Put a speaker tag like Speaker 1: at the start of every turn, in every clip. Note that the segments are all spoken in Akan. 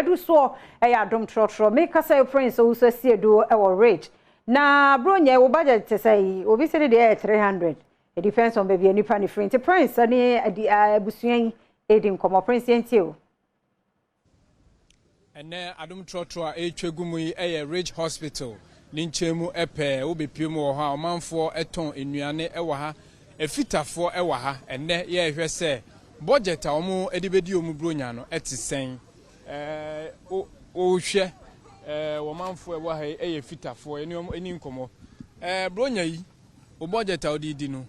Speaker 1: Deɛ ɛdu soɔ ɛyɛ Adom Trɔtrɔ. Mekasa yi, Prince Owusu Asiedu ɛwɔ Ridge. Na Bronya, wo budget te sɛ yi, obi sɛ ne deɛ ɛyɛ 300. It depends on baabi a nipa ne firi. Nti Prince ne abusua yi ɛdi nkɔmmɔ. Prince, yɛntie o.
Speaker 2: Ɛnɛ Adom Trɔtrɔ a ɛretwa gu mu yi yɛ Ridge Hospital ne nkyɛn mu pɛɛ. Wobɛpie mu wɔ hɔ a, ɔmanfoɔ tɔn nnuane wɔ ha, efitafoɔ wɔ ha. Ɛnɛ yɛrehwɛ sɛ budget a wɔn de bɛdi wɔn Buronya no te sɛn. Wohwɛ wɔmanfoɔ ɛwɔ ha yi yɛ fitafoɔ, ɛne wɔn ani nkɔmmɔ. Buronya yi, wo budget a wode di no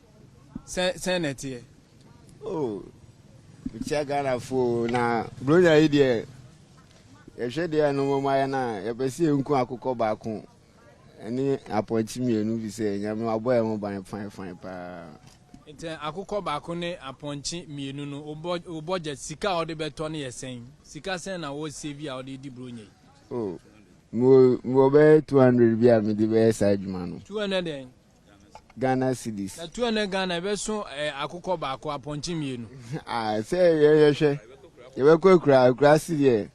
Speaker 2: sɛn na ɛteɛ?
Speaker 3: Oh, mekyia Ghanafoɔ. Na Buronya yi deɛ, yɛhwɛ deɛ no mɔmɔ ayɛ no a, yɛpɛ sɛ yɛnku akokɔ baako ɛne apɔnkye mmienu fi sɛ Nyame wabɔ yɛn ho ban fine fine paa.
Speaker 2: Nti akokɔ baako ne apɔnkye mmienu no, wo budget sika a wɔde bɛtɔ no yɛ sɛn? Sika sɛn na wɔ save a wɔde di Buronya yi?
Speaker 3: Oh, mewɔ bɛyɛ 200 bi a mede bɛyɛ saa adwuma no.
Speaker 2: 200 dɛn?
Speaker 3: Ghana cedis.
Speaker 2: Na 200 Ghana ɛbɛso akokɔ baako, apɔnkye mmienu?
Speaker 3: Ah, sɛ yɛhwɛ, yɛbɛkɔ akura akura si deɛ,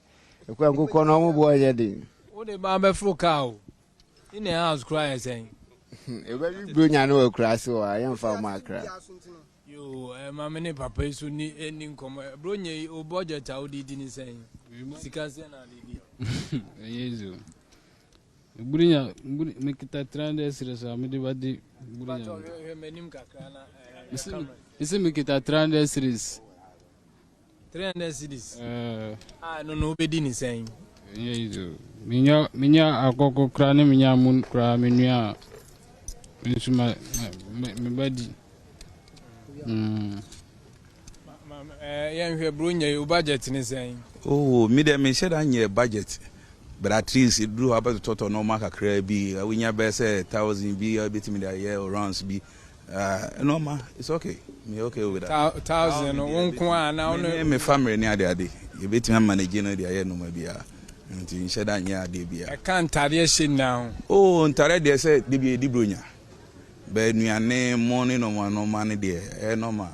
Speaker 3: ɛkɔ nkokɔ no, ɔmo boɔ nyɛ den.
Speaker 2: Wode ba bɛforo kaa o, in the house koraa yɛ sɛn?
Speaker 3: Ɛbɛbi Buronya no wɔ akura ase wɔ a, yɛmfa ɔmo akra.
Speaker 2: Yo, maame ne papa yi so ni ni nkɔmmɔ. Buronya yi, o budget a wode di ne sɛn? Sika sɛn na wode di?
Speaker 4: Ɛyɛ easy o. Buronya mekita 300 cedis a mede bɛdi Buronya.
Speaker 2: Hwɛ m'anim kakra na
Speaker 4: Mese mekita 300 cedis.
Speaker 2: 300 cedis? A no wobɛdi ne sɛn?
Speaker 4: Ɛnyɛ easy o. Menya akɔkɔ koraa ne menya mu koraa, menua a, me nso ma mebɛdi.
Speaker 2: Yɛnhwɛ Buronya yi, wo budget ne sɛn?
Speaker 5: Oh, mi deɛ, menhyɛ da nyɛ budget, but at least duru hɔ abɛtotɔtɔ nɔɔma kakra bi, wonya bɛyɛ sɛ 1,000 bi a wobɛtumi de ayɛ rounds bi nɔɔma. It's okay, me okay with that.
Speaker 2: 1,000 no, wo nko a na
Speaker 5: wo me family ne ade ade, yɛbɛtumi amanage no de ayɛ nɔɔma biara, nti nhyɛ da nyɛ adeɛ biara.
Speaker 2: Ɛka ntadeɛ hyɛ nyinaa ho?
Speaker 5: Oh, ntadeɛ deɛ, sɛ de bi yɛdi Buronya bɛɛ, nnuane mo ne nɔɔma nɔɔma ne deɛ, ɛyɛ nɔɔma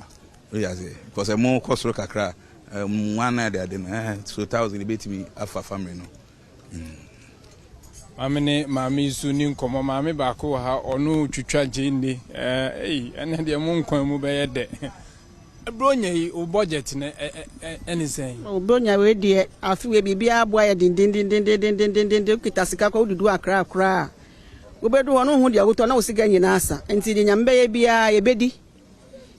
Speaker 5: oyɛ ase, because ɛmo kɔ soro kakra, nwa na ade ade no, so 1,000 ebɛtumi afa family no.
Speaker 2: Maame ne maame yi so ni nkɔmmɔ. Maame baako wɔ ha, ɔno twitwa gyeene. Ɛɛ ɛnɛ deɛ, mo nkwan mu bɛyɛ dɛ. Buronya yi, wo budget no ɛne sɛn?
Speaker 6: Buronya wei deɛ, afe wei biribiara aboa yɛ dendendendendendendenden. Wokita sika kɔ, wodudu akra koraa, wobɛdu hɔ no, wohu deɛ wotɔ na wo sika nyinaa sa. Nti deɛ Nyame bɛyɛ biara, yɛbɛdi,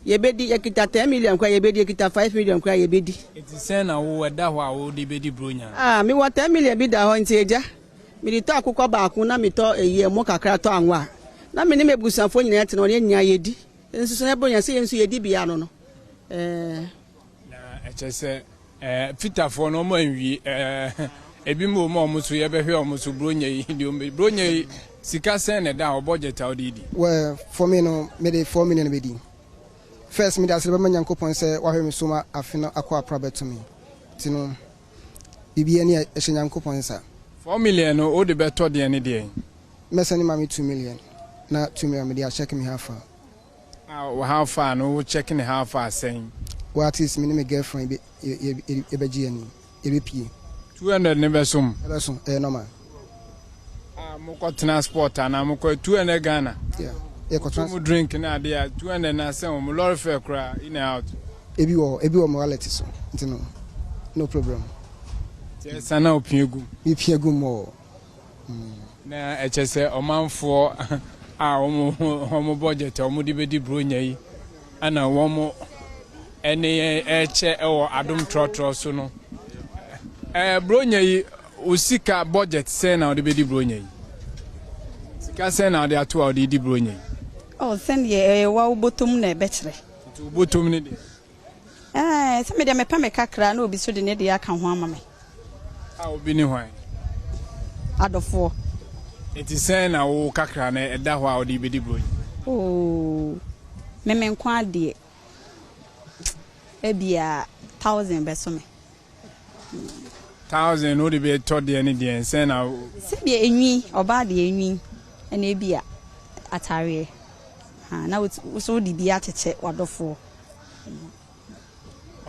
Speaker 6: yɛbɛdi. Yɛkita 10 million koraa, yɛbɛdi. Yɛkita 5 million koraa, yɛbɛdi.
Speaker 2: Nti sɛn na wo ɛda hɔ a wode bɛdi Buronya?
Speaker 6: Ah, mewɔ 10 million bi da hɔ, nti agya, mede tɔ akokɔ baako na metɔ eyi, ɛmo kakra, tɔ anwa a, na me ne m'abusuafoɔ nyinaa tena hɔ ne nyinaa yɛdi. Nso so ɛbɔ nya sɛ yɛn nso yɛdi bia no ɛɛ.
Speaker 2: Na ɛkyɛ sɛ fitafoɔ no, ɔmo anwie. Ebi mu wɔ mu a, ɔmo so yɛbɛhwɛ ɔmo so. Buronya yi deɛ, ɔmo Buronya yi, sika sɛn na ɛda a budget a wode di?
Speaker 7: Well, for me no, mede 4 million bɛdi. First, mede asere bɛma Nyankopɔn sɛ wahwɛ me so ma afe no akɔ apra bɛto me, nti no biribia ni a ɛhyɛ Nyankopɔn nsa.
Speaker 2: 4 million no, wode bɛtɔ deɛ ne deɛ?
Speaker 7: Mɛsɛ ne ma me 2 million na 2 million mede akyɛke me how far.
Speaker 2: A how far no, wo check ne how far sɛn?
Speaker 7: Well, at least me ne me girlfriend yɛbɛgye yɛni, yɛbɛpie.
Speaker 2: 200 ne bɛsom?
Speaker 7: Ɛbɛso, ɛyɛ normal.
Speaker 2: A mokɔtena sport anaa mokɔ 200 Ghana?
Speaker 7: Yeah, yɛkɔtena.
Speaker 2: Mu drink ne adeɛ a, 200 na sɛn wɔ mo lorry fare koraa in and out?
Speaker 7: Ebi wɔ mo wallet so, nti no problem.
Speaker 2: Nti ɛsa na opie gu?
Speaker 7: Mepie gu mu.
Speaker 2: Na ɛkyɛ sɛ ɔmanfoɔ a wɔn budget a wɔde bɛdi Buronya yi ɛna wɔn ɛne yɛn ɛkyɛ ɛwɔ Adom Trɔtrɔ so no. Buronya yi, o sika budget sɛn na wɔde bɛdi Buronya yi? Sika sɛn na wɔde ato a wɔde di Buronya yi?
Speaker 8: Ɔ, sɛdeɛ ɛyɛ wa wobɔtɔm na ɛbɛkyerɛ.
Speaker 2: Nti wobɔtɔm ne deɛ?
Speaker 8: Ɛɛ, sɛ medeɛ mepɛ me kakra na obi so de ne deɛ aka ho ama me.
Speaker 2: A obi ne hwan?
Speaker 8: Adɔfoɔ.
Speaker 2: Nti sɛn na wo kakra no ɛda hɔ a wɔde bɛdi Buronya?
Speaker 8: Oo, meme nko adeɛ, ebia 1,000 bɛso me.
Speaker 2: 1,000 no, wode bɛtɔ deɛ ne deɛ sɛn na?
Speaker 8: Sɛdeɛ enwi, ɔbaa deɛ, enwi ɛna ebia ataareɛ na wo so wode bi akyekyɛ w'adɔfoɔ.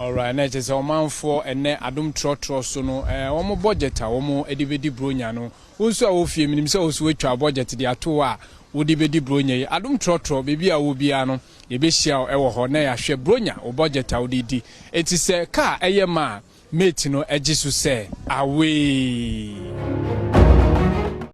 Speaker 2: Alright, na ɛkyerɛ sɛ ɔmanfoɔ ɛnɛ adom trɔtrɔ so no, eh, wɔn budget a wɔn de bɛdi Buronya no, wo nso a wɔ fie, menim sɛ wo nso woatwa budget de ato hɔ a wode bɛdi Buronya yi. Adom trɔtrɔ, baabi a wɔ biara no, yɛbɛhyia wo ɛwɔ hɔ na yɛahwɛ Buronya, wo budget a wode di. Eti sɛ kaa ɛyɛ ma a, mate no gye so sɛ, Away!